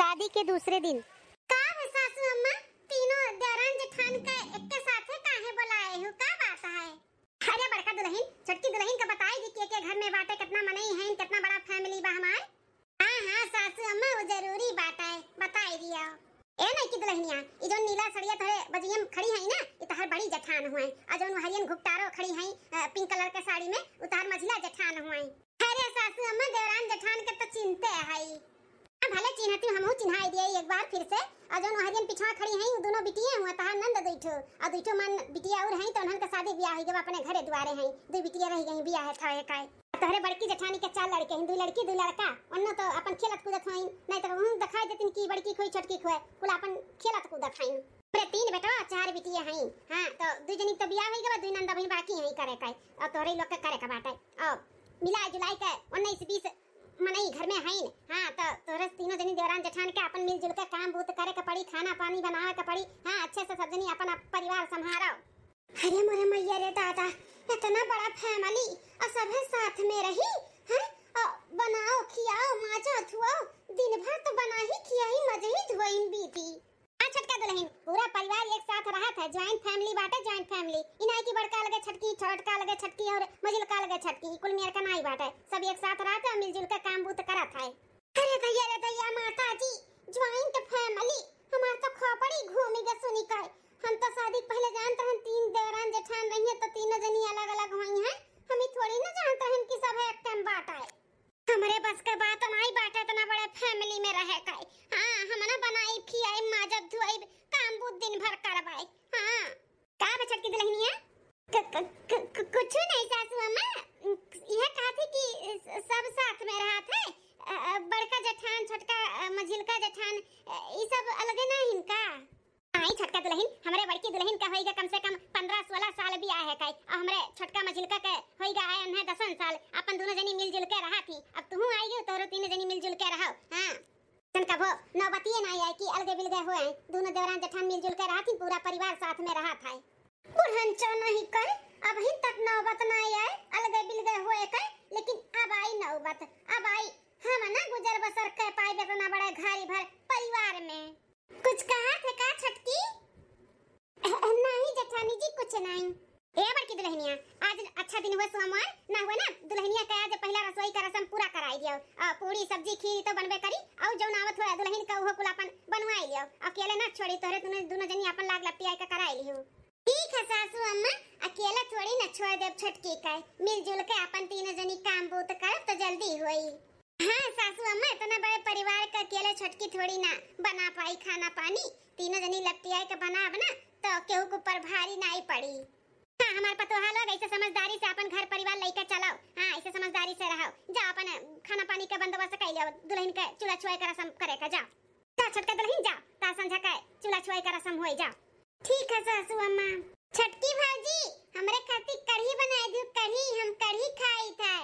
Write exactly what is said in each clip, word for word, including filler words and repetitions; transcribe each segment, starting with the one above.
शादी के दूसरे दिन। का हो सासू अम्मा, तीनों देवरान जेठान के एक्के साथे काहे बोलाए हो, का बात है? अरे बड़का दुलहिन, छोटकी दुलहिन के बताई दी के के घर में बाटे, कितना मनई है, कितना बड़ा family बा हमार। हाँ, हाँ, सासू अम्मा, वो जरूरी बात है, बताई दिया। ए नइकी दुलहिनिया, ई जौन नीला सड़िया तोहरे बजरिया में खड़ी है ना, ई तोहर बड़ी जेठान हुए, और जौन हरियन घुघटारो खड़ी है, अ, pink colour के साड़ी में, उ तोहर मझिला जेठान हुए। अरे सासू अम्मा, देवरान जेठान के तो चिन्हते है। हाँ, भले चिन्हती, हमहू चिन्हाई दिए एक बार फिर से। और जौन हरियन पिछवा खड़ी है, उ दोनों बिटिया हुए, तोहर नंद दुई ठो, और दुई ठो मन बिटिया और हैं, तो उन्हन के शादी ब्याह हो गवा, अपने घरे दुआरे हैं, दुई बिटिया रह गई, ब्याह है, थावे का। तोहरे बड़की जेठानी के चार लड़के हैं, दू लड़की दू लड़का। ओन्नो तो अपन खेलत कूदत होइन, नहीं तो उहुं दिखाई देतिन कि बड़की खोई छोटकी खोए, कुल अपन खेलत कूदत हैं। हमरे तीन बेटवा चार बिटिया हैं। हाँ, तो दू जनी तो बियाह होई गवा, दू नंद अभी बाकी हैं करे का, और तोहरे लोग के करे का बाटे। और मिला जुलाई के उन्नीस बीस मनई घर में हैं। हाँ, तो तोहरे तीनों जनी देवरान जेठान के अपन मिलजुल के काम बूत करे के पड़ी, खाना पानी बनावे के पड़ी। हाँ, अच्छे से सब जनी अपन परिवार संभारो। अरे मोरे मैया रे दादा, इतना बड़ा family और सभे साथ में रही, हैं? और बनाओ, खियाओ, माजो, धुआओ, दिन भर तो बना ही खिया ही मजे ही धुआइन बीती। हाँ छोटका दुलहिन, पूरा परिवार एक साथ रहत है, joint family बाटे, joint family। ई नाई कि बड़का अलगे छोटकी, छोटका अलगे छोटकी और मझिलका अलगे छोटकी, कुल मेर का नाई बाटे, सब एक साथ रहत है, मिलजुल के काम बूत करत है। अरे दैया रे दैया, माता जी, joint family, हमार तो खोपड़ी घूमी ग सुनी के। हम तो शादी के पहले जानत रहन तीन देवरान जेठान रही हैं तो तीनों जनी अलग अलग हुई हैं। हम ई थोड़ी ना जानत रहन कि सब एक टाइम बाटा है। हमरे बस के बात नाई बाटे इतना बड़े family में रहे के। हाँ, हम ना बनाई खियाई, माजब धुआई, काम बूत दिन भर करवाई। हाँ, का बे छोटकी दुलहिनिया? क-, क-, क-, क-, कुछ नहीं सासू अम्मा, यह कहा थी कि स-, सब साथ में रहा थे, अ, अ, बड़का जेठान, छोटका, अ, मझिलका जेठान, अ, ई सब अलगे ना हिन का? आई छोटका दुलहिन, हमरे बड़की दुलहिन का होइगा कम से कम पन्द्रह सोलह साल बियाह है काई, और हमरे छोटका मझिलका के होइगा है उन्हें दसन साल। अपन दोनों जनी मिलजुल के रहा थी, अब तुहू आई गई, तोहरो तीन जनी मिलजुल के रहो। हाँ, तन कभो नौबतिये ना आए कि अलगे बिलगे होए, दोनों देवरान जेठान मिलजुल के रहा थी, पूरा परिवार साथ में रहा था। बुढ़न चो नहीं कहे, अबहिन तक नौबत ना आए अलगे बिलगे होए के, लेकिन अब आई नौबत, अब आई। हम ना गुजर बसर कर पाई इतना बड़ा घारी भर परिवार में। कुछ कहा थे का छोटकी? नहीं जेठानी जी, कुछ नहीं। ए बड़की दुलहिनिया, आज अच्छा दिन हुआ सोमवार, ना हुआ ना दुलहिनिया के आज पहिला रसोई का रसम पूरा कराई दियो। आ, पूड़ी सब्जी खीर तो बनबे करी, और जौन आवत हुआ दुलहिन का उहो कुल अपन बनवाई लियो। अकेले ना छोड़ी, तोहरे दोनों, दोनों जनी अपन लाग लपटियाई का कराई लियो। ठीक है सासू अम्मा, अकेला थोड़ी ना छोड़ देब छोटकी का, मिलजुल के अपन तीनों जनी काम बूत करब तो जल्दी होई। हाँ सासू अम्मा, इतना बड़े परिवार का अकेले छोटकी थोड़ी ना बना पाई खाना पानी। तीनों जनी लपटियाई के बनाब ना तो केहू के ऊपर भारी नाई पड़ी। हाँ, हमार पतोहा लोग ऐसे समझदारी से अपन घर परिवार लेके चलाओ। हाँ, ऐसे समझदारी से रहो। जा अपन खाना पानी के बंदोबस्त कर लियो, दुलहिन के चूल्हा छुआई का रसम करे का, जाओ। जा छोटका दुलहिन जा, ता संझा का चूल्हा छुआई का रसम होई जा। ठीक है सासू अम्मा। छोटकी भौजी, हमरे खातिर कढ़ी बनाए दियो, कढ़ी, हम कढ़ी खाई थे।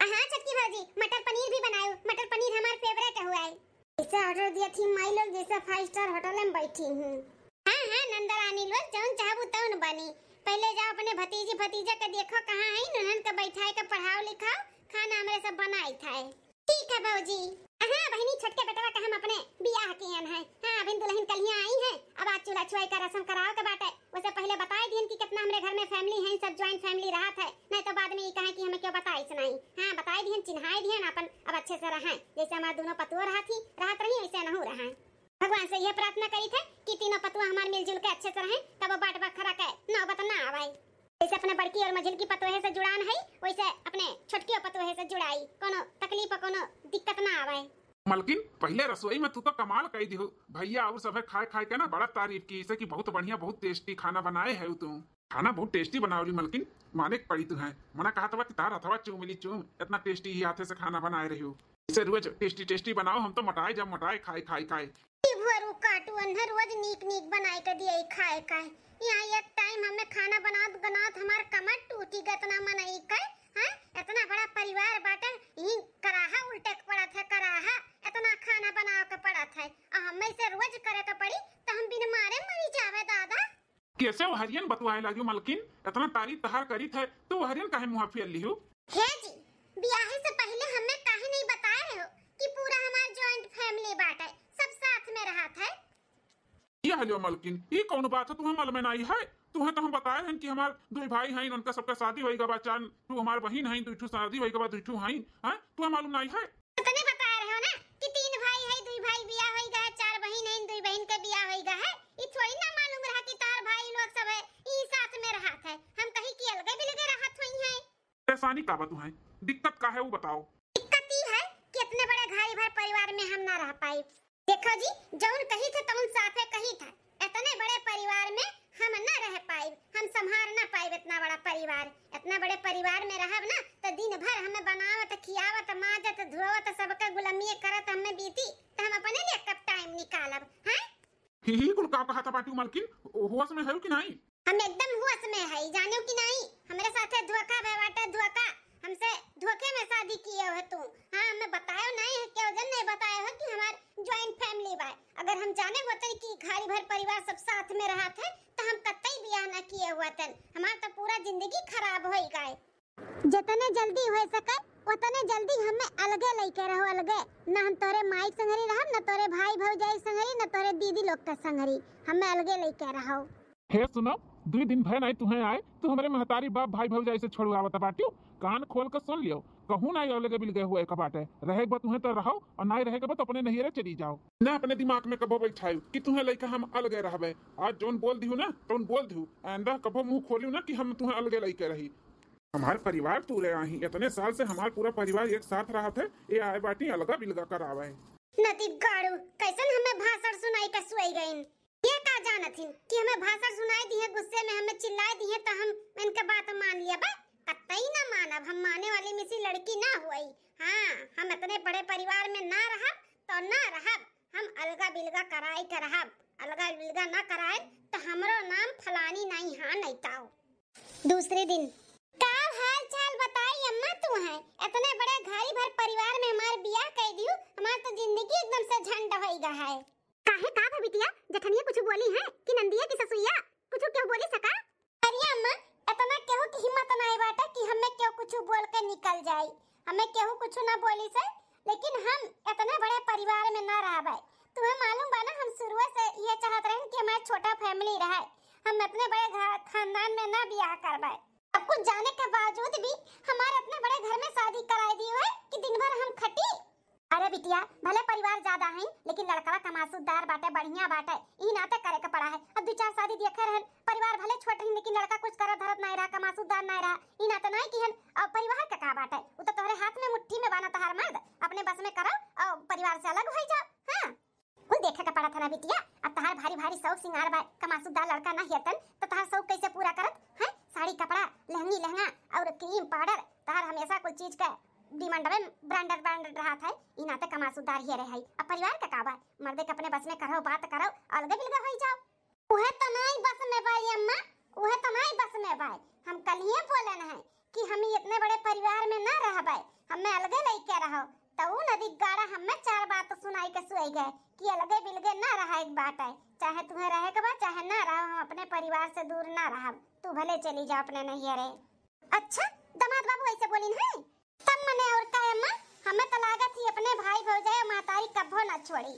हाँ छोटकी भौजी, मटर पनीर भी बनायो, मटर पनीर हमार favourite हुआ है। इसे order दिया थी माई लोग, जैसे five star hotel में बैठी हूँ। हाँ हाँ नंदरानी लोग, जौन चाहबू तौन बनी। पहले जाओ अपने भतीजी भतीजा के देखो कहाँ है, उन्हन के बैठाए के पढ़ाओ लिखाओ, खाना हमरे सब बनाई था। ठीक है भौजी। हाँ बहिनी, छोटके बेटवा का हम अपने बियाह कियन है। हाँ, अभी दुलहिन कलिया आई है, अब आज चूल्हा छुआई का रसम करावे के बाटे। वैसे पहले बताई दिहन कि कितना हमरे घर में family है, सब joint family रहत है, नहीं तो बाद में ये कहे कि हमें क्यों बताइस नहीं। हाँ, बताई दिहन, चिन्हाई दिहन, अपन अब अच्छे से रहें, जैसे हमार दोनों पतोह रहत ही, रहत रही, वैसे नहू रहें। भगवान से यह प्रार्थना करी थे कि तीनों पतोह हमार मिलजुल के अच्छे से रहें, कबो बाट बखरा के नौबत ना आवे। जैसे अपने बड़की और मझिलकी पतोहे से जुड़ान है, वैसे अपने छोटकियो पतोहे से जुड़ाई, कोनो तकलीफ, कोनो दिक्कत ना आवे। मलकिन, पहले रसोई में तू तो कमाल कई दिहु। भैया और सभे खाए खाए के ना बड़ा तारीफ की, इसे कि बहुत बढ़िया, बहुत tasty खाना बनाए है तू। खाना बहुत tasty बनावली मलकिन, माने के पड़ी तू है। मना कहा तवा कि तार हथवा चूम ली चूम, इतना tasty ही हाथे से खाना बनाए रही हो। इसे रोज tasty tasty बनाओ, हम तो मोटाए जा मोटाए खाए खाए खाए। ई भुअरू काटू अन्हर रोज नीक नीक बनाए के दिए खाए का। यहाँ एक time हमें खाना बनात बनात हमार कमर टूटी गतना मनई के, हैं? इतना बड़ा परिवार बाटे, यहीं कराहा उल्टे के पड़त है, कराहा, इतना खाना बनावे के पड़त है, आ हमें से रोज करे के पड़ी, तो हम बिन मारे मरी जावे दादा। कैसे वो हरियन बतुआए लागियो मलकिन? इतना तारीफ तहार करी थे, तो वो हरियन काहे मुँह फेर लिहू? हे जी, बियाहे से पहले हमें काहे नहीं बताए रहे हो कि पूरा हमार joint family बाटे, सब हेलो मलकिन, ई कौन बात है? तुम्हें मालूम नहीं है? तुम्हें तो हम बताए हैं कि हमार दुई भाई हैं, उनका सबका शादी होई गवा, चार ठू हमार बहिन हैं, दुई ठू शादी होई गवा, दुई ठू हैं, हैं? तुम्हें मालूम नहीं है? इतने बता रहे हो ना कि तीन भाई है, दुई भाई बियाह होई गवा है, चार बहिन है, दुई बहिन के बियाह होई गवा है। ई थोड़ी ना मालूम रहा कि तार भाई लोग सब है, ई साथ में रहत है। हम कही कि अलगे बिलगे रहत होई हैं। परेशानी का बा तुम्हें? दिक्कत का है वो बताओ। दिक्कत ई है कि इतने बड़े घारी भर परिवार में हम ना रह पाई। देखो जी, जौन कही थे तौन साफे कही थे, इतने बड़े परिवार में हम ना रह पाई, हम संभार ना पाई इतना बड़ा परिवार। इतना बड़े परिवार में रहब ना तो दिन भर हमें बनावत, खियावत, माजत, धोवत, सबके गुलामी करत हमें बीती, तो हम अपने लिए कब टाइम निकालब? हैं? ही, ही कुल का कहत बाटू मलकिन, होश में है कि नहीं? हम एकदम होश में है, जानो कि नहीं? हमरे साथे धोखा भय बाटे, धोखा। हमसे धोखे में शादी किए हो तू। हाँ, हमें बतायो नहीं है, केहू जन नहीं बतायो है कि हमार ज्वाइंट फैमिली बा। अगर हम जाने होते कि घारी भर परिवार सब साथ में रहत है, तो हम कतई बियाह ना किए होतन। हमार तो पूरा जिंदगी खराब होई गए। जितने जल्दी हो सके, उतने जल्दी हमें अलगे लइके रहो, अलगे। न हम तोरे माई के संगरी रहब, न तोरे भाई भौजाई के संगरी, न तोरे दीदी लोग के संगरी। हमें अलगे लइके रहो। हे सुनो, दुई दिन भय नहीं तुम्हें आए, तू हमरे महतारी बाप भाई भौजाई से छोड़वावत बाटियो। कान खोल के सुन लियो, कहूँ नहीं अलगे बिलगे हुए के बाटे। रहे के बा तुम्हें तो रहो, और नहीं रहे के बा तो अपने नैहरे चली जाओ। ना अपने दिमाग में कबो बैठायो कि तुम्हें लइके हम अलगे रहबे। आज जौन बोल दिहू ना, तौन बोल दिहू। आइंदा कबो मुंह खोलियो ना कि हम तुम्हें अलगे लइके रही। हमार परिवार तू रे आही, इतने साल से हमार पूरा परिवार एक साथ रहत है, ये आए बाटी अलगा बिलगा करावे। नदी गाड़ू, कैसन हमें भाषण सुनाई के सुई गइन? ये का जानत हिन कि हमें भाषण सुनाई दिए, गुस्से में हमें चिल्लाई दिए, तो हम इनके बात मान लिया बा? कतई ना मानब, हम माने वाली मिसी लड़की ना हुई। हाँ, हम इतने बड़े परिवार में ना रहब, तो ना रहब, हम अलगा बिलगा कराई के रहब। अलगा बिलगा ना कराए तो हमरो नाम फलानी नहीं, हाँ नहीं ताओ। दूसरे दिन, का हाल चाल बताई अम्मा तू है? इतने बड़े घारी भर परिवार में हमार बियाह कर दियो, हमार तो जिंदगी एकदम से झंड होई गा है। काहे का भा बिटिया, जेठनिया कुछ बोली है कि नंदिया की ससुइया कुछ क्यों बोली सका? अरे अम्मा, इतना केहू की हिम्मत नाई बाटे कि हमें केहू कुछ बोल के निकल जाई। हमें केहू कुछ ना बोली से, लेकिन हम इतने बड़े परिवार में ना रहबे। तुम्हें मालूम बा ना, हम शुरुए से ये चाहत रहन कि हमारे छोटा फैमिली रहे, हम इतने बड़े घर खानदान में ना बियाह करबे। सब कुछ जाने के बावजूद भी हमारे इतने बड़े घर में शादी कराई दी है कि दिन भर हम खटी। अरे बिटिया, भले परिवार ज्यादा है, लेकिन लड़कवा कमासुदार बाटे, बढ़िया बाटे, ई नाते करे के पड़ा है। अब दू चार शादी देखे रहन, परिवार भले छोट रही, लेकिन लड़का कुछ करत धरत नहीं रहा, कमासुदार नहीं रहा, ई नाते नहीं किहन। अब परिवार का का बाटे, उ तो तोहरे हाथ में, मुट्ठी में बाना तहार मर्द, अपने बस में करो और परिवार से अलग हो जाओ। हाँ, कुल देखे के पड़त है ना बिटिया। अब तहार भारी भारी शौक सिंगार बा, कमासुदार लड़का ना हेतन, तो तहार शौक कैसे पूरा करत है? साड़ी कपड़ा, लहंगी लहंगा और क्रीम पाउडर, तहार हमेशा कुल चीज के डिमांड में ब्रांडेड ब्रांडेड रहत है, ई नाते कमासुदार ही रहे है। अब परिवार का का बा? मर्दे के अपने बस में करो, बात करो, अलगे बिलगे होई जाओ। उहे तो नाई बस में बाई अम्मा, उहे तो नाई बस में बाई। हम कलिए बोलन है कि हम इतने बड़े परिवार में ना रहबे, हमें अलगे लइके रहो। तो उ नदी गाड़ा हमें चार बात सुनाई के सुई गए कि अलगे बिलगे ना रहा एक बात है, चाहे तुम्हें रहे के बा चाहे ना रहो, हम अपने परिवार से दूर ना रहब, तू भले चली जा अपने नैहरे। अच्छा, दामाद बाबू ऐसे बोलिन है? तब मने और का अम्मा, हमें तो लागत ही अपने भाई भौजाई और महतारी कब्बो ना छोड़ी।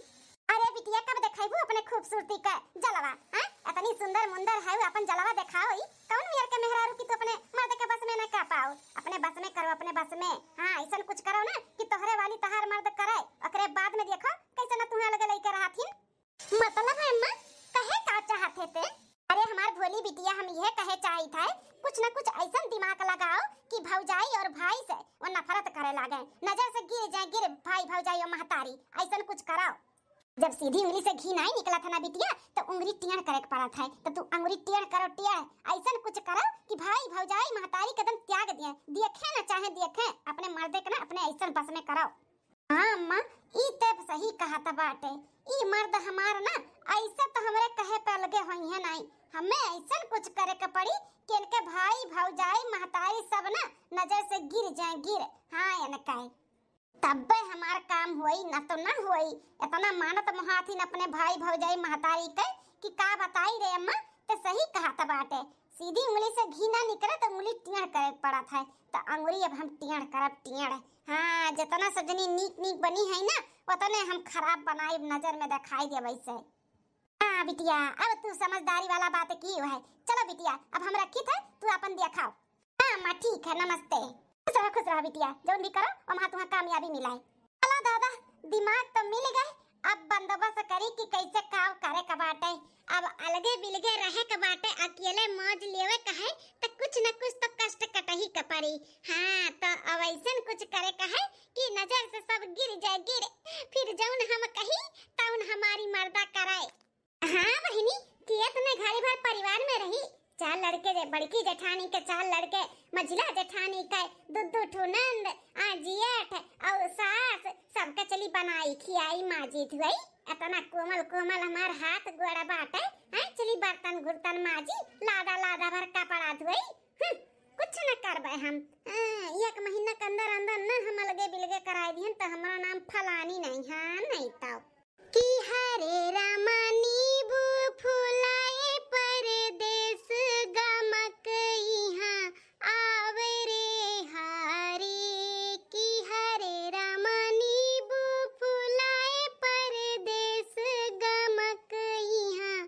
अरे बिटिया, कब देखाइबू अपने खूबसूरती का जलवा, हाँ? इतनी सुंदर मुंदर है, अपन जलवा देखाओ। ई कौन मेर के मेहरारू की तू अपने मर्द के बस में ना का पाओ? अपने बस में करो, अपने बस में। हाँ, ऐसन कुछ करो ना कि तोहरे वाली तहार मर्द करे, ओकरे बाद में देखो कैसे ना तुम्हें अलगे लइके रहत हिन। मतलब है अम्मा, कहे का चाहत है ते? अरे हमार भोली बिटिया, हम यह कहे चाहित है, कुछ न कुछ ऐसन दिमाग लगाओ कि भौजाई और भाई से वो नफरत करे लागे, नजर से गिर जाए, गिर भाई भौजाई और महतारी, ऐसन कुछ कराओ। जब सीधी उंगली से घी नहीं निकलत है ना बिटिया, तो उंगली टेढ़ करे के पड़त है, तो तू उंगली टेढ़ करो, टेढ़, ऐसन कुछ करो कि भाई भौजाई महतारी के दम त्याग दिए, देखे ना चाहे देखे, अपने मर्दे के ना अपने ऐसन बस में करो। हाँ अम्मा, ई ते सही कहत बाटे। ई मर्द हमार ना, ऐसे तो हमरे कहे पे अलगे होइहे नहीं। हमें ऐसन कुछ करे के पड़ी कि इनके भाई, भौजाई, महतारी सब ना नजर से गिर जाए, गिर। हाँ, इनका तब्बे हमार काम होई, ना तो ना होई। इतना मानत मोहाथिन अपने भाई, भौजाई, महतारी के कि का बताई रे अम्मा, ते सही कहत बाटे। सीधी उंगली से घी ना निकले तो उंगली टेढ़ करे के पड़त है, तो अंगुरी अब हम टेढ़ करब, टेढ़। हाँ, जितना सजनी नीक नीक बनी है ना, उतने हम खराब बनाई, नजर में दिखाई देवे से। का हाँ बिटिया, अब तू समझदारी वाला बात किहू है। चलो बिटिया, अब हम रखित है, तू अपन दिया खाओ। हाँ अम्मा, ठीक है, नमस्ते। खुश रहो, खुश रहो बिटिया, जौन भी करो, ओमा तुहा कामयाबी मिलाए। चलो दादा, दिमाग तो मिल गए, अब बंदोबस्त करी कि कैसे काव करे के बाटे। अब अलगे बिलगे रहे के बाटे, अकेले मौज लेवे के है, त कुछ न कुछ तो कष्ट कटही के पड़ी। हाँ, तो अब ऐसन कुछ करे के है कि नजर से सब गिर जाए, गिर, फिर जौन हम कही, तौन हमारी मर्दा कराए। हाँ बहिनी, कि इतने घरे भर परिवार में रही, चार लड़के, जे बड़की जेठानी के चार लड़के, मझिला जेठानी के दू दू ठो नंद, आ जेठ और सास, सबके चली बनाई खियाई माजी धुआई। इतना कोमल कोमल हमार हाथ गोड़ बाटे, हैं? चली बर्तन गुर्तन माजी, लादा लादा भर कपड़ा धुआई। हम्म, कुछ न करबे हम। हाँ, एक महीना के अंदर अंदर न हम अलगे बिलगे कराए दिहन त हमारा नाम फलानी नहीं, हाँ नहीं तो। कि हरे रामा नींबू फुलाए परदेस गमक इहाँ आव रे हरे। कि हरे रामा नींबू फुलाए परदेस गमक इहाँ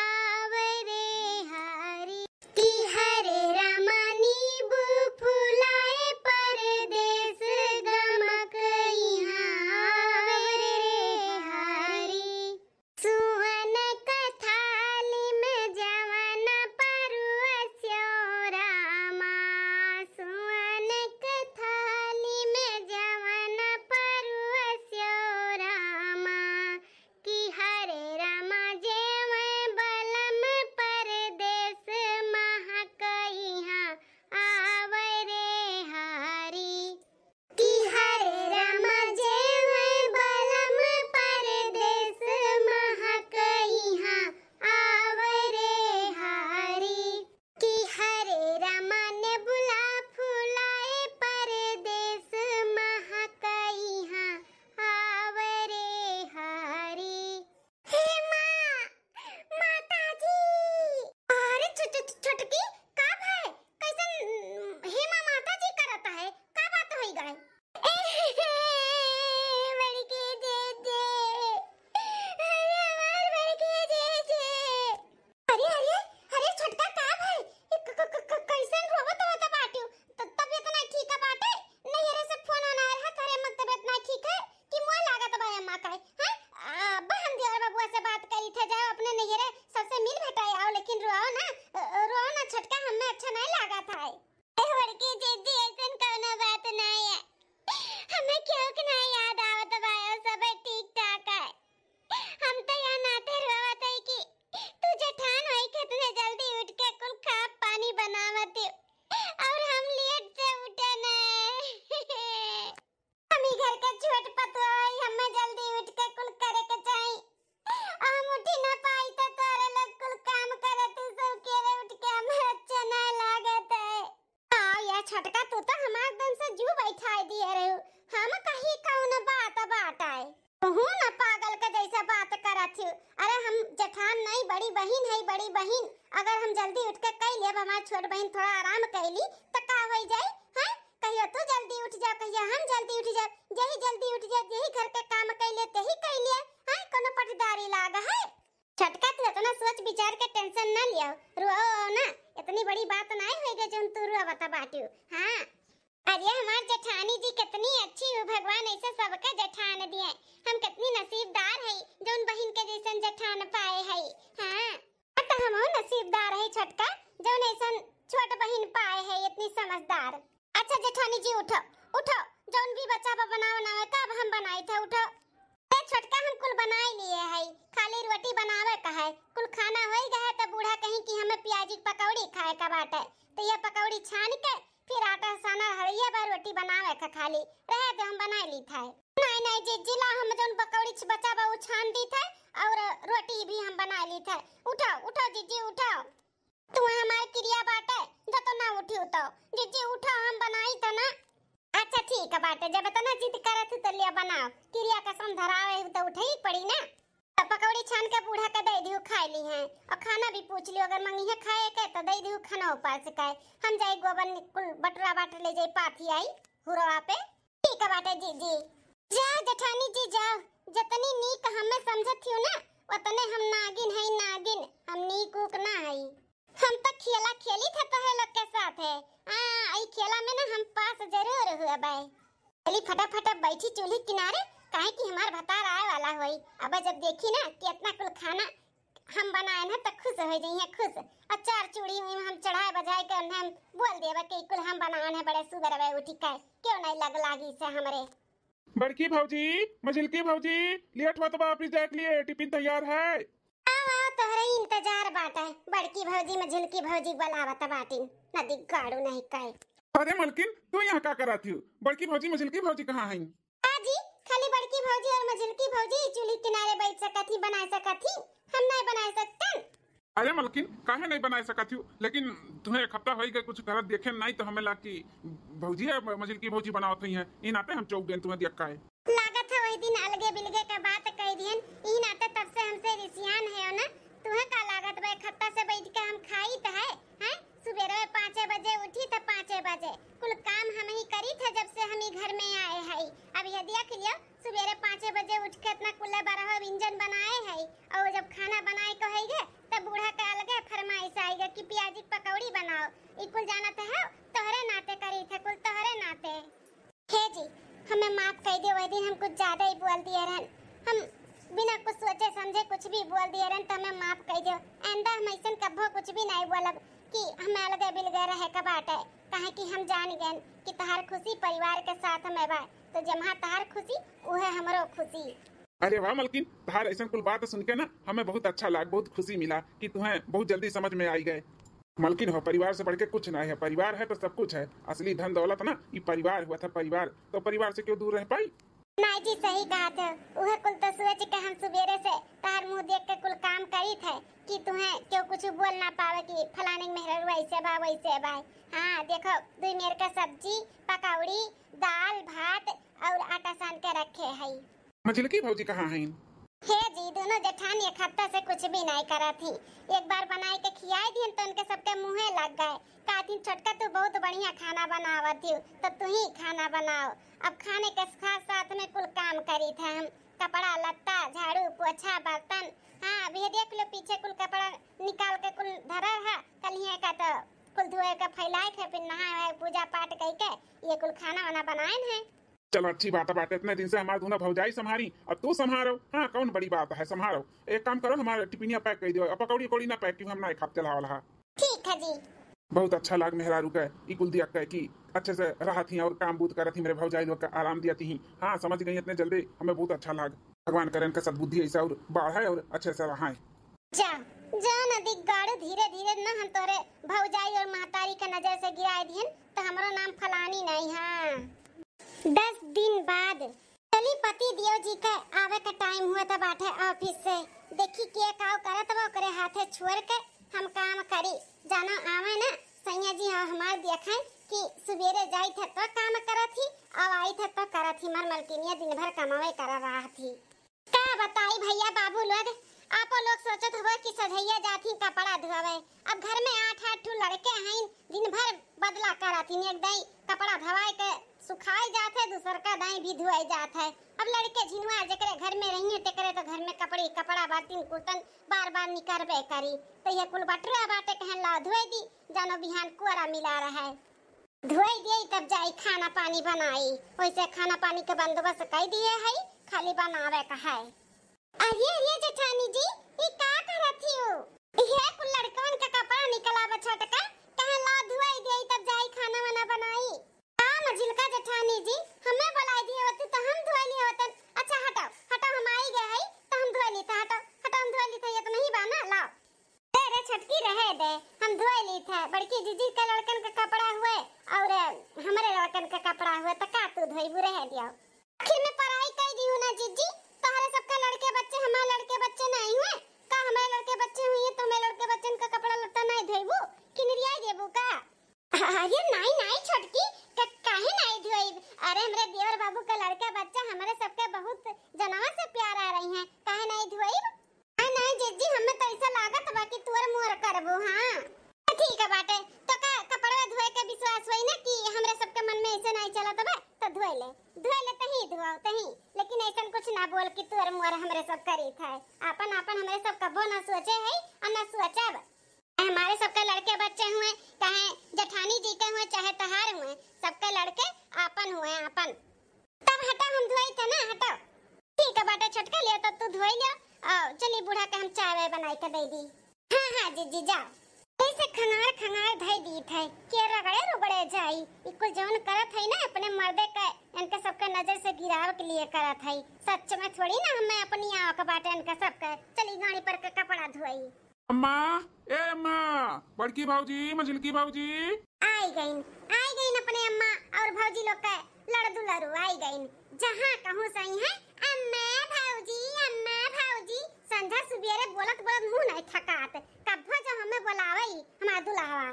आव रे हरे। कि हरे रामा नींबू फुलाए परदेस गमक इहाँ आव रे हरे। सुअन क थाली में जवन परुअस्यो रामा, सुअन क थाली में जवन परुअस्यो रामा, कि हरे रामा जेवै बलम परदेस महक इहाँ आव रे हरी। कि हरे रामा जेवै बलम परदेस महक इहाँ आव रे हरी। कि हरे रामा नेबुला फुलाए परदेस महक इहाँ आव रे हरी। हे माँ, माता जी। अरे छु-, छु-, छु-, छोटकी, का भय? कैसन, हे माँ, माता जी करत है? का बात होई गए? बड़की जीजी, अरे हमार बड़की जीजी। अरे, अरे, अरे छोटका, का भय? ई क-, क-, क-, क-, कैसन रोवत होत बाटिउ? त-, तबियत नाई ठीक बाटे? नैहरे से फोन आना रहा, करे मत तबियत नाई ठीक है कि मुँह लागत बा अम्मा का, हैं? आ, बहन दियर बबुआ से बात करी थे, जाओ अपने नैहरे सबसे मिल भेटाए आओ, लेकिन रोओ ना, अ, रोओ ना छोटका, हमें अच्छा नाई लागत है। ए बड़की जीजी, ऐसन कौनो बात नाई है, हमें क्यों के नाई याद आवत बा, सब ठीक ठाक है। हम तो यह नाते रोवत है कि तू जेठान होई के इतने जल्दी उठ के कुल खा पानी बनावत हो और हम लेट से उठे न। हम ई घर के छोट पतोह हई, हमें जल्दी उठ के कुल करे के चाही। हम उठी ना पाई तो तोरे लोग कुल काम करत हो, सब केरे उठ के हमें अच्छा ना लागत है। आओ या छोटका, तू तो हमार दन से जू बैठाई दिए रहू। हम कही कौन बात बात आए। तू ना पागल के जैसे बात करत हू। अरे हम जेठान नहीं, बड़ी बहिन है, बड़ी बहिन। अगर हम जल्दी उठ के कई लेब, हमार छोट बहिन थोड़ा आराम कैली, तो का होई जाई? हैं? कहियो तू जल्दी उठ जा, कहियो हम जल्दी उठ जा। यही जल्दी उठ जा, यही घर के काम कैले, तेही कैले। हैं? कोनो पटदारी लाग है? छोटका, तू इतना सोच विचार के tension ना लियो, रोओ ना, इतनी बड़ी बात नाई होई गई जौन तू रोवत बाटियो। हाँ, अरे हमार जेठानी जी कितनी अच्छी हो, भगवान ऐसे सबके जेठान दिए। हम कितनी नसीबदार हई जौन बहिन के जैसन जेठान पाए हई। हाँ, तो हमहू नसीबदार हई छोटका, जौन ऐसन छोट बहिन पाए हई, इतनी समझदार। अच्छा जेठानी जी उठो, उठो, जौन भी बचा बा बनावे बनावे का, अब हम बनाई थे, उठो। ए छोटका, हम कुल बनाई लिए हई, खाली रोटी बनावे का है। कुल खाना होई गए है, तो बूढ़ा कहीं कि हमें प्याजी के पकौड़ी खाए का बाटे, तो यह पकौड़ी छान के फिर आटा साना हरिया बा, रोटी बनावे का खाली रहे तो हम बनाई ली थे। नहीं, नहीं जीजी, ला हम जौन पकौड़ी छ-, बचा बा, उ छान दी थे और रोटी भी हम बनाई ली थे। उठो, उठो जीजी, उठो। तू हमार किरिया बाटे, जो तो ना उठी तो। जीजी उठो, हम बनाई त ना। अच्छा ठीक बाटे, जब इतना जिद करत हू तो लिया बनाओ। किरिया कसम धरावे हू तो उठे ही पड़ी ना। तो पकौड़ी छान के बूढ़ा के दे दियो, खाए ली हैं। और खाना भी पूछ लियो, अगर मंगी है खाए के तो दे दियो खाना ऊपर से खाए। हम जाई गोबर नि-, कुल बटुरा बाट ले जाई पाथी आई हुरवा पे। ठीक बाटे जीजी। जा जेठानी जी जा, जतनी नीक हमें समझत हियो ना, ओतने हम नागिन हई, नागिन, हम नीक ऊक ना हई। हम तो खेला खेली थे तोहरे लोग के साथ है। हाँ, ई खेला में ना हम पास जरूर हुए बाय। चली फटाफट अब बैठी चूल्ही किनारे, काहे कि हमार भतार आए वाला होई। अब जब देखी ना कि इतना कुल खाना हम बनाए हैं तो खुश हो जाइए, खुश। अचार चूड़ी में हम चढ़ाए बजाए के उन्हें हम बोल देबे कि कुल हम बनाए हैं बड़े सुबह रवे उठी के, क्यों नहीं लग लागी से हमरे। बड़की भौजी, मझिलकी भौजी, लेट होत बा ऑफिस जाए के लिए, टिफिन तैयार है। आओ, आओ, तोहरे इंतजार बाटे। बड़की भौजी, मझिलकी भौजी बोलावत बाटिन, नदी गाड़ू नहीं कहे। अरे मलकिन, तू यहाँ का करत हियो? बड़की भौजी, मझिलकी भौजी कहाँ हईं? का जी, खाली बड़की भौजी और मझिलकी भौजी चूल्ही किनारे बैठ सकत ही, बनाए सकत ही, हम नहीं बनाए सकतन। अरे मलकिन, काहे नहीं बनाए सकत हियो? लेकिन तुम्हें एक हफ्ता होई गए कुछ करत देखे नहीं, तो हमें लाग कि भौजी है, मझिलकी भौजी बनावत हुई हैं, ई नाते हम चौक गए तुम्हें दियक्का है। लागत है वही दिन अलगे बिलगे का बात कह दिहन, ई नाते तब से हमसे रिसियान है ना। तुम्हें का लागत बा, एक हफ्ता से बैठ के हम खाई त है, हैं? सुबेरे पाँचे बजे उठी त पाँचे बजे कुल काम हम ही करी थे जब से हम ई घर में आए हई। अब ये देख लियो, सुबेरे पाँचे बजे उठ के इतना कुल्ला बरहो व्यंजन बनाए हई, और जब खाना बनाए के होई गे, तब बूढ़ा के अलगे फरमाइश आई गे कि प्याजी के पकौड़ी बनाओ। ई कुल जानत है, तोहरे नाते करी थे, कुल तोहरे नाते। हे जी, हमें माफ कर दियो, वही दिन हम कुछ ज्यादा ही बोल दिए रहन। हम बिना कुछ सोचे समझे कुछ भी बोल दिए रहन, तो हमें माफ कर दियो। आइंदा हम ऐसन कब्बो कुछ भी नहीं बोलब कि हमें अलगे बिलगे रहे के बाटे, काहे कि हम जान गए कि तहार खुशी परिवार के साथ में बा, तो जम्हा तहार खुशी, उहे हमरो खुशी। अरे वाह मलकिन, तहार ऐसन कुल बात सुन के ना हमें बहुत अच्छा लाग, बहुत खुशी मिला कि तुम्हें बहुत जल्दी समझ में आई गए। मलकिन हो, परिवार से बढ़ के कुछ नहीं है, परिवार है तो सब कुछ है। असली धन दौलत ना, ई परिवार हुआ था, परिवार। तो परिवार से क्यों दूर रह पाई? नाई जी, सही कहा थे। उहे कुल तो सोच के हम सुबेरे से तहार मुंह देख के कुल काम करी थे कि तुम्हें क्यों कुछ बोल ना पावे कि फलाने के मेहरारू ऐसे बा, वैसे बा। हाँ, देखो, दुई मेर का सब्जी, पकौड़ी, दाल, भात और आटा सान के रखे हई। मझिलकी भौजी कहाँ हईन? हे जी, दोनों जेठानी एक हफ्ता से कुछ भी नहीं करत ही। एक बार बनाए के खियाए दिहन तो उनके सबके मुँहे लग गए। कहथिन, "छोटका, तू बहुत बढ़िया खाना बनावत हियो, तो तू ही खाना बनाओ।" अब खाने के साथ साथ में कुल काम करी थे हम, कपड़ा लत्ता, झाड़ू, पोछा, बर्तन। हाँ, अभी ये देख लो, पीछे कुल कपड़ा निकाल के कुल धरा है, कल ही का तो कुल धोए के फैलाए के, फिर नहाए वहाए, पूजा पाठ कई के ये कुल खाना वाना बनाए है। चलो, अच्छी बात बाटे, इतने दिन से हमार दोनों भौजाई संभारी, अब तू संभारो। हाँ, कौन बड़ी बात है, संभारो। एक काम करो, हमार टिफिनिया पैक कर दियो, अब पकौड़ी उकौड़ी ना पैक की, हम ना खाब चला वाला है। ठीक है जी। बहुत अच्छा लाग मेहरारू के, ई कुल दिया के कि अच्छे से रहत ही और काम बूत करत ही, मेरे भौजाई लोग का आराम दिया ही। हाँ, समझ गई, इतने जल्दी हमें बहुत अच्छा लाग। भगवान करें का सद्बुद्धि ऐसा और बढ़े और अच्छे से रहाए। जा, जा नदी गाड़ू, धीरे धीरे ना हम तोरे भौजाई और महतारी के नजर से गिराए दिहन, तो हमरो नाम फलानी नहीं। हाँ। दस दिन बाद चली पति देव जी के आवे के टाइम हुआ था बाटे ऑफिस से। देखी के काव करत बा, ओकरे हाथे छोड़ के हम काम करी। जानो आवे ना सैया जी, हाँ, हमार देखे कि सुबेरे जाई थे तो काम करत ही, अब आई थे तो करत ही। हमार मलकिनिया दिन भर कमावे कर रहा थी। का बताई भैया बाबू लोग, आपो लोग सोचत होबे कि सझैया जात ही कपड़ा धोवे। अब घर में आठ आठ ठो लड़के हईन, दिन भर बदला करत ही। एक दाई कपड़ा धवाए के सुखाए जात है, दूसर का दाई भी धोए जात है। अब लड़के झिनुआ जेकरे घर में रहिए, तेकरे तो घर में कपड़ी, कपड़ा, बर्तन, कुर्तन बार बार निकरबे करी। तो ये कुल बटुरा बाटे, कहन लाओ धोए दी, जानो बिहान कोरा मिला रहे। धोई दिए तब जाई खाना पानी बनाई। वैसे खाना पानी के बंदोबस्त कई दिए है, खाली बनावे का है। अरे, अरे जेठानी जी, ई का करत हियो? ये कुल लड़कवन के कपड़ा निकला बा छोटका, कहे ला धोई दिए तब जाई खाना वाना बनाई। का मझिलका जेठानी जी, हमें बुलाई दिए होती तो हम धोई लिए होतन। अच्छा हटाओ, हटाओ, हम आई गए है तो हम धोई ली था, हटाओ, हटाओ, हम धोई ली था, ये तो नहीं बा ना, लाओ। अरे छोटकी, रहे दे, हम धोए ली थे। बड़की जीजी के लड़कन के कपड़ा हुए और हमरे लड़कन के कपड़ा हुए, तो का तू धोइबू? रहे दियो। आखिर में पढ़ाई कई दी हूँ ना जीजी, तोहरे सबके लड़के बच्चे, हमारे लड़के बच्चे नहीं हुए का? हमारे लड़के बच्चे हुए तो हमारे लड़के बच्चन का कपड़ा लत्ता नहीं धोइबू, किनरिया देबू का? अरे नाई, नाई छोटकी, क-, काहे नाई धोइब? अरे हमरे देवर बाबू का लड़का बच्चा हमरे सबके बहुत जनवा से प्यारा रही हैं, काहे नाई धोइब? आ नाई जीजी, हमें तो ऐसा लागत बा कि तोर मोर करबू। हाँ। तो ठीक है बाटे, तो का कपड़वा धोए के विश्वास होई ना कि हमरे सबके मन में ऐसे नाई चलत बा, तो धोए ले, धोए ले, तही धोआओ, तही। लेकिन ऐसन कुछ ना बोल कि तू अर मोर हमरे सब करीत है। आपन, आपन हमरे सब कबो ना सोचे है और ना सोचब। हमारे सबके लड़के बच्चे हुए, चाहे जेठानी जी के हुए, चाहे तहार हुए, सबके लड़के आपन हुए, आपन। तब हटा, हम धोई थे ना, हटाओ। ठीक है बाटे छोटका, लिया तब तू धोई लिया। आओ, चली बूढ़ा के हम चाय वाय बनाई के दे दी। हाँ, हाँ, जीजी, जाओ। ऐसे खंगार, खंगार धई दीत है, के रगड़े, रुगड़े जाई। ई कुल जौन करत है ना, अपने मर्दे के, इनके सबके नजर से गिरावे के लिए करत है। सच में थोड़ी ना हमें अपनी आँख बाटे इनके सबके। चली गाड़ी पर के कपड़ा धोई। अम्मा, ए अम्मा, बड़की भौजी, मझिलकी भौजी। आई गईन, आई गईन अपने अम्मा और भौजी लोग के लड़ दुलरू आई गईन। जहाँ कहूँ सही है, अम्मा भौजी, अम्मा भौजी। संझा सुबेरे बोलत बोलत मुँह नहीं थकात। कब्बो जो हमें बोलावे ई हमार दुलावा।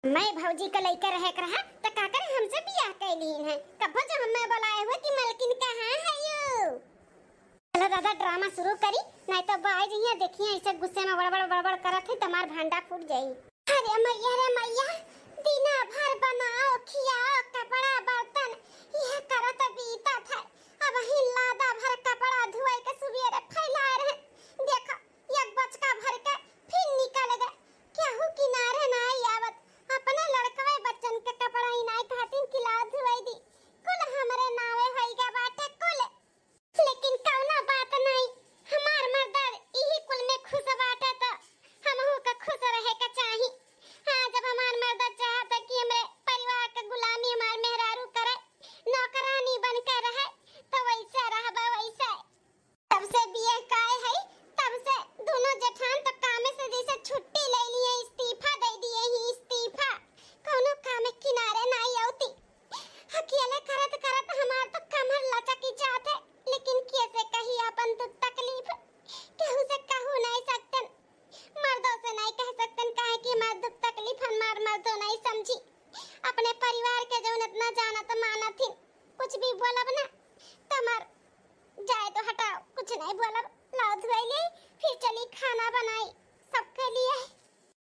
मैं भौजी के लइके रहे के रहा, त का करे हमसे बियाह कैलीन है। कब्बो जो हमें बोलाए हुए कि मलकिन कहाँ है यू? चलो दादा, ड्रामा शुरू करी, नहीं तो बाई जइया देखिए, ऐसे गुस्से में बड़बड़ बड़बड़ करत है, तमार भांडा फूट जाई। अरे मैया रे मैया, दिना भर बनाओ, खियाओ, कपड़ा बर्तन, यह करत बीतत है। अब ही लादा भर कपड़ा धुआई के सुबेरे फैलाए रहे। देखो, एक बचका भर के फिर निकल गए। केहू किनारे नाई आवत, अपने लड़कवे बच्चन के कपड़ा इनाई खातिन किला धुआई दी। कुल हमरे नावे होई गा बाटे कुल। लेकिन कौनो बात नाई, हमार मर्दर इही कुल में खुश बाटे त हमहू के खुश रहे के चाही। हाँ, जब हमार मर्दर चाहत कि हमरे परिवार के गुलामी हमार मेहरारू करे, नौकरानी बन के रहे, तो वैसे रहबे वैसे। तब से बियाह काहे है, तब से दोनों जेठान तो कामे से जैसे छुट्टी ले लिए, इस्तीफा दे दिए ही, इस्तीफा। कौनो कामे किनारे नाई आवती। अकेले करत करत हमार तो कमर लचकी जात है, लेकिन कैसे कही अपन दुख तकलीफ, केहू से कहू नहीं सकतन, मर्दों से नहीं कह सकतन, काहे कि हमार दुख तकलीफ हमार मर्दों नहीं समझी। अपने परिवार के जौन इतना जानत मानत हिन, कुछ भी बोलब ना, तमार जाए तो हटाओ, कुछ नहीं बोलब, लाओ धोई ले, फिर चली खाना बनाई सबके लिए।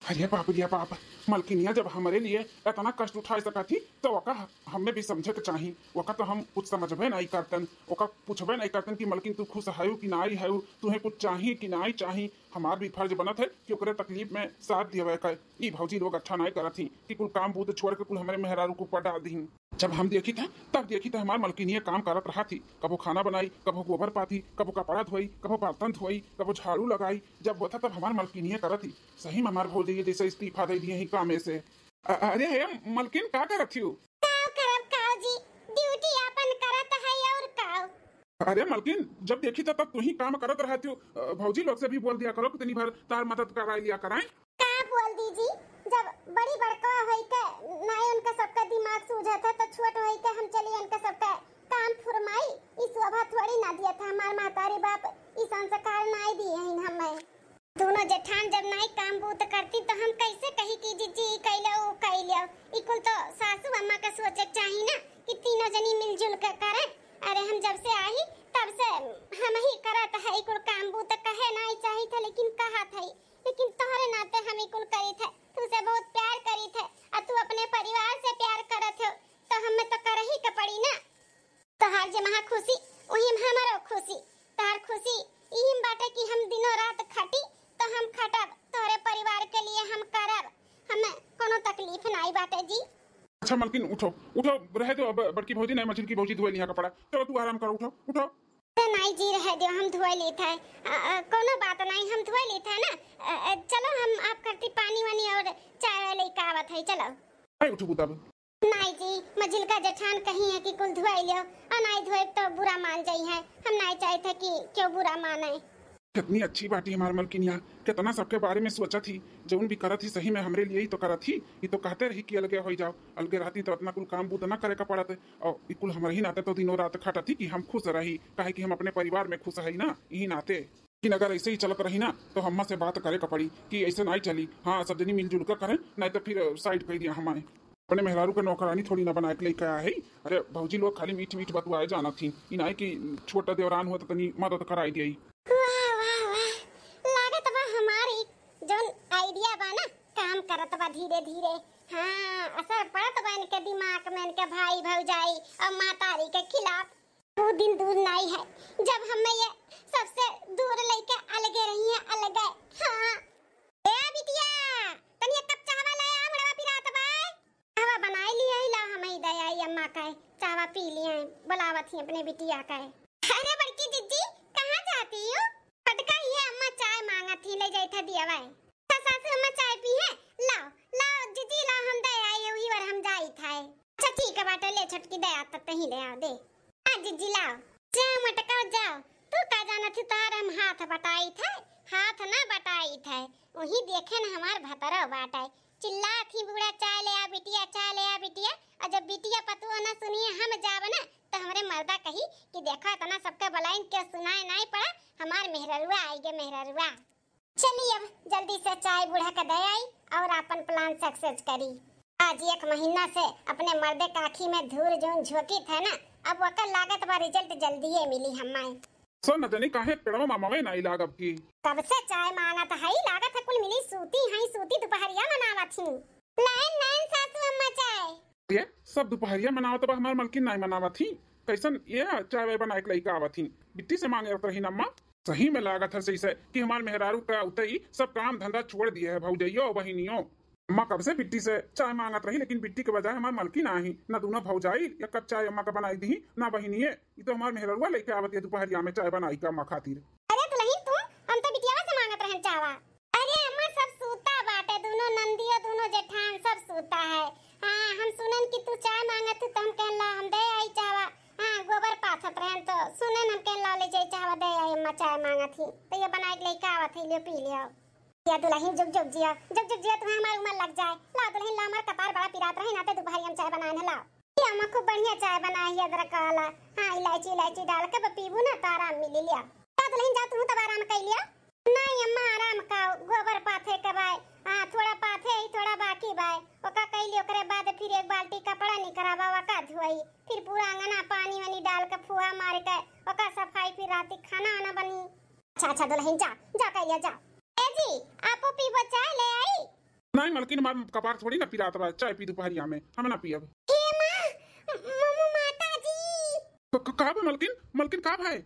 अरे बाप रे बाप, मलकिनिया जब हमरे लिए इतना कष्ट उठाए सकत ही, तो ओका हमें भी समझे के चाही। ओका तो हम कुछ समझबे नहीं करतन, ओका पूछबे नहीं करतन कि मलकिन तू खुश हयू कि नाई हयू, तुहे कुछ चाही कि नाई चाही। हमार भी फर्ज बनत है कि ओकरे तकलीफ में साथ दियवे का। ई भौजी लोग अच्छा नाई करत ही कि कुल काम बूत छोड़ के कुल हमरे मेहरारू के ऊपर डाल दीन। जब हम देखी था, तब देखी था हमार मलकिनिया काम करत रहा थी, कबो खाना बनाई, कबो गोबर पाथी, कबो कपड़ा धोई, कबो बर्तन धोई, कबो झाड़ू लगाई। जब होता तब हमार मलकिनिया करत थी। सही में हमार भौजी जैसे इस्तीफा दे दिए ही कामे से। अ-, अरे हे मलकिन, का करत थी? काव करब काव जी, ड्यूटी आपन करत है और काव। अरे मलकिन, जब देखी था तब तू ही काम करत रहती हो। अ, भौजी लोग से भी बोल दिया करो कि तनी भर तार मदद कराई लिया कराएं। का बोल दी जी, जब बड़ी बड़कवा होई के नाई उनका सबका दिमाग सूझत है, तो छोट होई के हम चली उनका सबका काम फुरमाई। ई शोभा थोड़ी ना दिया था, हमार महतारी बाप ई संस्कार नाई दिए हैं हमें। दोनों जेठान जब नाई काम बूत करती, तो हम कैसे कही कि जीजी ई कैलो, ऊ कैलो? ई कुल तो सासू अम्मा के सोचे के चाही ना कि तीनों जनी मिलजुल के करे। अरे हम जब से आई, तब से हम ही करत है ई कुल काम बूत, कहे नाई चाही था, लेकिन कहत है। लेकिन तोहरे नाते हम ई कुल करीत है, तुसे बहुत प्यार करीत है, और तू अपने परिवार से प्यार करत हो, तो हमें तो करही के पड़ी ना। तोहार जे महा खुशी, वही में हमरो खुशी। तोहार खुशी इही में बाटे कि हम दिनों रात खटी, तो हम खटब, तोहरे परिवार के लिए हम करब, हमें कोनो तकलीफ नाई बाटे जी। अच्छा मलकिन, उठो, उठो, रहे दो, अब बड़की भौजी नहीं, मझिलकी भौजी धोए लिया कपड़ा। चलो तू आराम करो, उठो, उठो। तो नाई जी, रह दियो, हम धोए लेत है। अ, अ, कोनो बात नहीं, हम धोए लेत है ना। अ, अ, चलो हम आप करती पानी वानी और चाय वाय लेके आवत है, चलो। नहीं उठबू तब। नाई जी, मझिलका जेठान कही है कि कुल धोए लियो, और नाई धोए तो बुरा मान जाई है। हम नाई चाहते कि क्यों बुरा माने। कितनी अच्छी बाटी हमार मलकिनिया, कितना सबके बारे में सोचत ही, जौन भी करत ही सही में हमरे लिए ही तो करत ही। ये तो कहते रही कि अलगे हो जाओ, अलगे रहती तो इतना कुल काम बूत ना करे का पड़त। और ई कुल हमरे ही नाते तो दिनों रात खटत ही कि हम खुश रही, काहे कि हम अपने परिवार में खुश है ना, यही नाते। लेकिन अगर ऐसे ही चलत रही ना, तो हम्मा से बात करे का पड़ी कि ऐसे नाई चली। हाँ, सब जनी मिलजुल कर करें, नहीं तो फिर साइड कर दिया हमारे। अपने मेहरारू के नौकरानी थोड़ी ना बनाए के लेके आया है। अरे भौजी लोग खाली मीठ मीठ बतुआए जाना थी, ई नाई कि छोटा देवरान हुआ तो तनी मदद कराई दिया। वाह, वाह, वाह, लागत बा हमारी जौन आइडिया बा ना, काम करत बा। धीरे धीरे, हाँ, असर पड़त बा इनके दिमाग में, इनके भाई भौजाई और मातारी के खिलाफ। वो दिन दूर नाई है जब हमें ये सबसे दूर लेके अलगे रही है, अलगे। हाँ। ए बिटिया, तनी एक कप चाहवा ले आ, मुड़वा पिरात बा। चाहवा बनाई लिया ही, ला हम ही दे आई अम्मा का, चाहवा पी लिए, बुलावत ही अपने बिटिया का। अरे बड़की जिज्जी, कहाँ जाती हो? फटका ही है अम्मा, चाय मांगत ही, ले जाई था दिया भाई। सासू अम्मा चाय पी है, लाओ, लाओ जिज्जी, लाओ, हम दे आई, वही बार हम जाई था। अच्छा ठीक है बाटे, ले छोटकी दे आ, तब तही दे आ, दे। आ जिज्जी लाओ। जाओ मटकाओ जाओ, तू का जानत ही तोहार हम हाथ बटाई थे, हाथ ना बटाई थे। वही देखे न हमार भतरो बाटे, चिल्लात ही बूढ़ा, "चाय ले आ बिटिया, चाय ले आ बिटिया।" और जब बिटिया पतुआ ना सुनिए, हम जाब ना, तो हमरे मर्दा कही कि "देखो इतना सबके बलाइन के सुनाए नाई पड़ा, हमार मेहररुआ आई गे मेहररुआ।" चली अब जल्दी से चाय बूढ़ा के दे आई और आपन plan success करी। आज एक महीना से अपने मर्दे के आँखी में धूर जौन झोंकित है ना, अब ओकर लागत बा result जल्दिए मिली हम्माई। सो न जानी काहे पेड़वा मामावे नाई लागब की। कब से चाय मांगत हई, लागत है कुल मिली सूती हई, सूती दुपहरिया मनावत ही। लाइन लाइन सासू अम्मा चाय। ये सब दुपहरिया मनावत बा, हमार मलकिन नाई मनावत ही। कैसन ये चाय वाय बनाए के लइका आवत ही, बिट्टी से मांगे रही अम्मा। सही में लागत है सही से कि हमार मेहरारू का उतई सब काम धंधा छोड़ दिए है भौजइयो बहिनियो। अम्मा कब से बिट्टी से चाय मांगत रही, लेकिन बिट्टी के बजाय हमार मलकिन आई, ना दोनों भौजाई एक कप चाय अम्मा का बनाई दी, ना बहिनिये। ई तो हमार मेहररुआ लेके आवत है दुपहरिया में चाय बनाई का अम्मा खातिर। अरे दुलहिन तू, हम तो बिटियावा से मांगत रहन चाहवा। अरे अम्मा सब सूता बाटे, दोनों नंदियो, दोनों जेठान सब सूता है। हाँ, हम सुनन कि तू चाय मांगत तू, तो हम कहन ला हम दे आई चाहवा। हाँ, गोबर पाथत रहन तो सुनन हम कहन ला ले जाई चाहवा दे आई अम्मा चाय मांगत ही। तो ये बनाई के लेके आवत है, लियो पी लियो। या दुलहिन जुग जुग जिया, जुग जुग जिया, तुम्हें हमार उमर लग जाए। लाओ दुलहिन, लाओ, हमार कपार बड़ा पिरात रहे, नाते दुपहरिया में चाय बनाए न लाओ। या अम्मा खूब बढ़िया चाय बनाई है अदरक वाला। हाँ, इलायची, इलायची डाल के ब पीबू ना तो आराम मिली लिया। का दुलहिन जाओ, तुहू तब आराम कर लिया। नहीं अम्मा, आराम का, गोबर पाथे के बाय। हाँ, थोड़ा पाथे ही, थोड़ा बाकी बाय। ओका कैली, ओकरे बाद फिर एक बाल्टी कपड़ा निकरावा, ओका धोई, फिर पूरा अंगना पानी वानी डाल के फुहा मार के ओका सफाई, फिर राती खाना आना बनी। अच्छा, अच्छा, दुलहिन जा, जा कह लिया, जा। ए जी, आपो पीबो चाय ले आई? नहीं मलकिन, हमार कपार थोड़ी ना पिरात बा, चाय पी दुपहरिया में, हम ना पियब। ए माँ, म-, म-, माता जी। क-, क-, का बा मलकिन? मलकिन का भाई?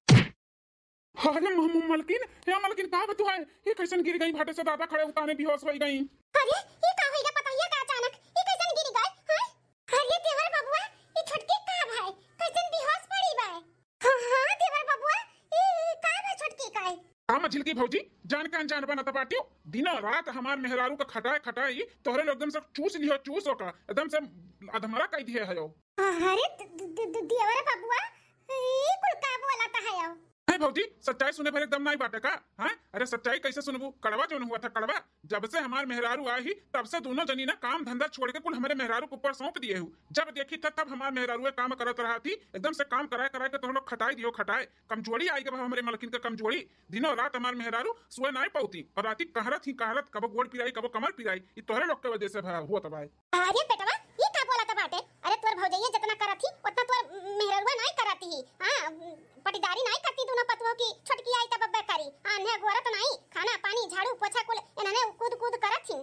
अरे म-, म-, मलकिन, हे मलकिन का बा तू है? ये कैसन गिर गई भाटे से दादा, खड़े उताने बेहोश हो गई। अरे, ये का होइगा पता ये का अचानक? ये कैसन गिर गई? हाय? अरे देवर बबुआ, ये छोटकी का भाई? कैसन बेहोश पड़ी बा? हाँ, हाँ, देवर बबुआ, ई, ई का बा छोटकी का? का मझिलकी भौजी, जान के अनजान बनत बाटियो। दिनों रात हमार मेहरारू का खटाए खटाई, तोहरे लोग एकदम से चूस लियो, चूस ओका, एकदम से अधमरा कई दिए हयो। अरे द-, द-, द-, देवर बबुआ, ई कुल का बोलत हयो? है भौजी, सच्चाई सुने भर एकदम नाई बाटे का? हाँ? अरे सच्चाई कैसे सुनबू? कड़वा जौन हुआ था, कड़वा। जब से हमार मेहरारू आई ही, तब से दोनों जनी ना काम धंधा छोड़ के कुल हमरे मेहरारू के ऊपर सौंप दिए हु। जब देखी था तब हमार मेहरारू काम करत रहा थी, एकदम से काम कराए कराए के तोहरे लोग खटाई दियो, खटाए। कमजोरी आई गब हमरे मलकिन के कमजोरी। दिनों रात हमार मेहरारू सोए नाई पाउती और राती कहरत ही कहरत, कबो गोड़ पिराई, कबो कमर पिराई। ई तोहरे लोग के वजह से भा-, होत बाय। अरे बेटवा, ई का बोलत बाटे? अरे तोर भौजैया जितना करत ही, उतना तोर मेहररुआ नाई करत ही। हाँ, पटीदारी नाई करती दोनों पतुओं की, छोटकी आई तब अब्बे करी। हाँ, ने गोरत नाई, खाना पानी झाड़ू पोछा कुल इन्हने कूद कूद करत ही।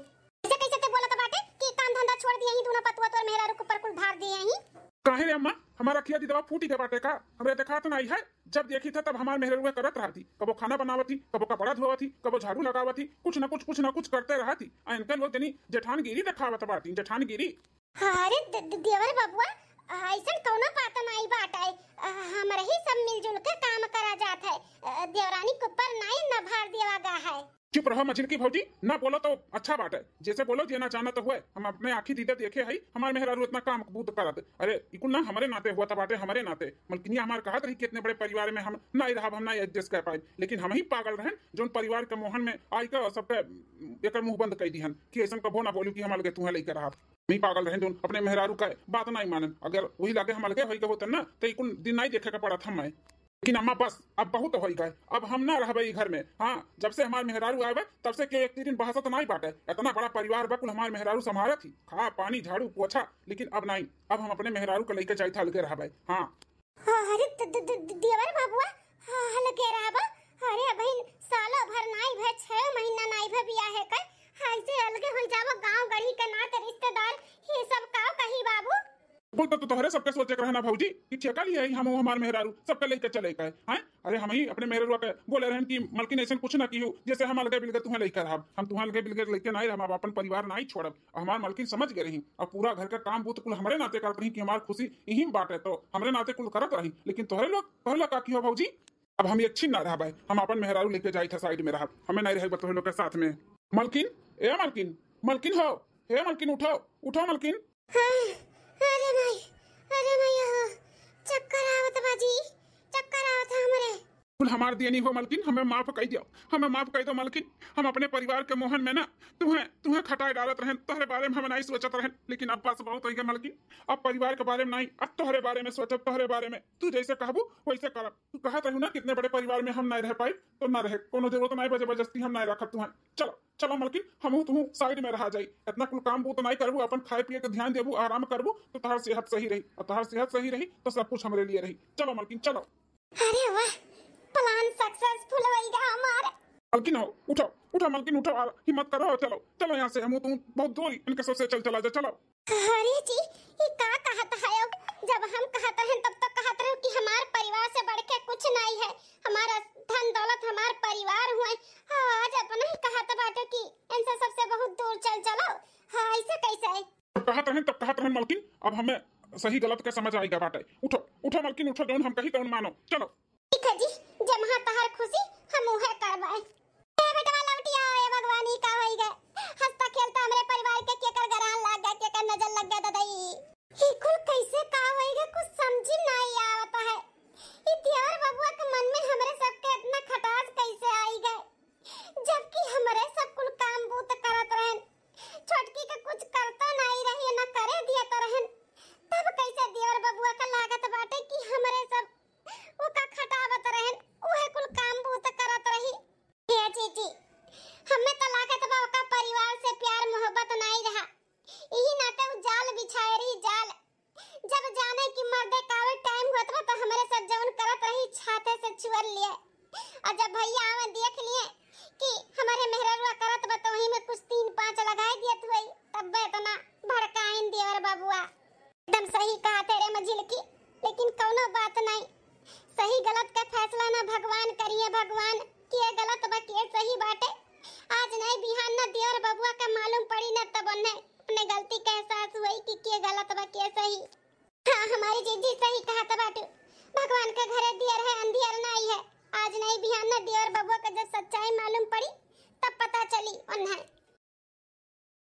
ऐसे कैसे ते बोलत बाटे कि काम धंधा छोड़ दिए ही, दोनों पतुआ तोर मेहरारू के ऊपर कुल भार दिए ही? काहे रे अम्मा, हमार अखिया दिदवा फूटी के बाटे का? हमरे देखात नाई है? जब देखी था तब हमार मेहररुआ करत रहती, कबो खाना बनावत ही, कबो कपड़ा धोवत ही, कबो झाड़ू लगावत ही, कुछ न कुछ, कुछ न कुछ करते रहती। आ इनके लोग जनी जेठानगिरी देखावत बाटी, जेठानगिरी। अरे द-, द-, देवर बबुआ, ऐसन कौनो बात नाई बाटे। अ, हमरे ही सब मिलजुल के काम करा जात है। अ, देवरानी के ऊपर नाई न भार दिया गा है। चुप रहो मझिलकी भौजी, ना बोलो तो अच्छा बाटे। जैसे बोलो जे ना जाना तो हुए, हम अपने आँखी दीदे देखे हई, हमार मेहरारू इतना काम बूत करत। अरे, ई कुल ना हमरे नाते हुआ त बाटे, हमरे नाते। मलकिनिया हमार कहत रही कि इतने बड़े परिवार में हम नाई रहब, हम नाई adjust कर पाइब। लेकिन हम ही पागल रहन, जौन परिवार के मोहन में आई के सबके एकर मुंह बंद कर दिहन कि ऐसन कबो ना बोलू कि हम अलगे तुहें लेके रहब। हम ही पागल रहन, जौन अपने मेहरारू का बात नाई मानन। अगर वही लागे हम अलगे होई के होतन ना, तो ई कुल दिन नाई देखे के पड़त हमें। लेकिन अम्मा बस, अब बहुत होई गए, अब हम ना रहबे ई घर में। हाँ, जब से हमार मेहरारू आए बा, तब से के एक दिन बहसत नाई बाटे। इतना बड़ा परिवार बा, कुल हमार मेहरारू संभारत ही, खा पानी झाड़ू पोछा, लेकिन अब नाई, अब हम अपने मेहरारू के लेके जाई था अलगे रहबे। हाँ। अरे द-, द-, द-, द-, देवर बबुआ, हाँ, अलगे रहबा। अरे अबहिन सालो भर नाई भे, छह महीना नाई भे बियाहे कर, ऐसे अलगे हो जाबो, गाँव गढ़ी के नार कुल तो तोहरे सबके सोचे के रहना भौजी कि ठेका लिए ही हम हमार मेहरारू सबके लेके चले के है। हैं? अरे हम ही अपने मेहरारू के बोले रहन कि मलकिन ऐसन कुछ ना किहू, जैसे हम अलगे बिलगे तुहें लेकर रहब, हम तुहें अलगे बिलगे लेके नहीं रहब, हम अपन परिवार नहीं छोड़ब। हमार मलकिन समझ गए रही, अब पूरा घर का काम बूत कुल हमरे नाते करत रही कि हमार खुशी यही में बाटे, तो हमरे नाते कुल करत रही। लेकिन तोहरे लोग, तोहरे लोग का किहो भौजी? अब हम एक छिन ना रहब, हम अपन मेहरारू लेके जाई था साइड में रहब, हमें नहीं रहे तोहरे लोग के साथ में। मलकिन, ए मलकिन, मलकिन हो, हे मलकिन उठो, उठो मलकिन। हाँ, अरे माई, अरे माई हो, चक्कर आवत बा जी, चक्कर आवत है हमरे। कुल हमार दियनी हो मलकिन, हमें माफ कर दियो, हमें माफ कर दो मलकिन। हम अपने परिवार के मोहन में ना तुहें, तुहें खटाए डालत रहन, तोहरे बारे में हम नहीं सोचत रहन, लेकिन अब बस बहुत हो गया मलकिन। अब परिवार के बारे में नहीं, अब तोहरे बारे में सोचब, तोहरे बारे में। तू जैसे कहबू वैसे करब। तू कहत रहू ना कितने बड़े परिवार में हम नहीं रह पाई, तो ना रहे, कोनो जरूरत नहीं बा जबरदस्ती हम नहीं रखब तुहें। चलो, चलो मलकिन, हमहू तुहू साइड में रहा जाई। इतना कुल काम बूत नहीं करबू, अपन खाए पिए के ध्यान देबू, आराम करबू, तो तोहार सेहत सही रही, और तोहार सेहत सही रही तो सब कुछ हमरे लिए रही। चलो मलकिन, चलो। अरे वाह, प्लान सक्सेसफुल होइगा हमार। मलकिन हो, उठो, उठो मलकिन, उठो, आ, हिम्मत करो, चलो, चलो यहाँ से, हमहू तुहू बहुत दूर इनके सबसे चल चला जा, चलो। अरे जी, ई का कहत है? जब हम कहत रहन तब तो कहत रहो कि हमार परिवार से बढ़ के कुछ नहीं है, हमारा धन दौलत हमार परिवार हुए। हाँ, आज अपना ही कहत बाटे कि इनसे सबसे बहुत दूर चल चलो। हाँ, ऐसे कैसे है? जब कहत रहन तब कहत रहन मलकिन, अब हमें सही गलत के समझ आइगा बाटे। उठो, उठो मलकिन, उठो, जौन हम कही तौन मानो, चलो। ठीक है जी, जमहा तहार खुशी हम उहे करबे। ए बेटवा लौटिया, ए भगवान, ई का होई गए? हंसता खेलता हमरे परिवार के केकर गरान लाग गए, केकर नजर लग गए ददई। ई कुल कैसे का होई गए, कुछ समझी नहीं आवत है। ई देवर बबुआ के मन में हमरे सबके इतना खटास कैसे आई गए, जबकि हमरे सब कुल काम बूत करत रहन, छोटकी के कुछ करता नहीं रही, ना करे दिया तो रहन, तब कैसे देवर बबुआ का लागत बाटे कि हमरे सब ओका खटावत रहन, उहे कुल काम बूत करत रही। हे जीजी, हमें तो लागत बा ओका परिवार से प्यार मोहब्बत नाई रहा, यही नाते उ जाल बिछाए रही, जाल। जब जाने कि मर्दे कावे टाइम होत बा तो हमरे सब जौन करत रही छाते से छुअर लिए, और जब भैया आवे देख लिए कि हमरे मेहररुआ करत बा तो वही में कुछ तीन पाँच लगाए दियत हुई, तब इतना भड़काइन देवर बबुआ। एकदम सही कहा थे रे मझिलकी, लेकिन कौनो बात नहीं। सही गलत का फैसला ना भगवान करिए, भगवान के गलत बा के सही बाटे। आज नहीं बिहान ना देवर बबुआ का मालूम पड़ी ना तब उन्हें अपने गलती का एहसास हुई कि के गलत बा के सही। हाँ, हमारी जीजी सही कहा था बाटू, भगवान का घरे दियर है, अंधियर नहीं है। आज नहीं बिहान ना देवर बबुआ का जब सच्चाई मालूम पड़ी तब पता चली उन्हें।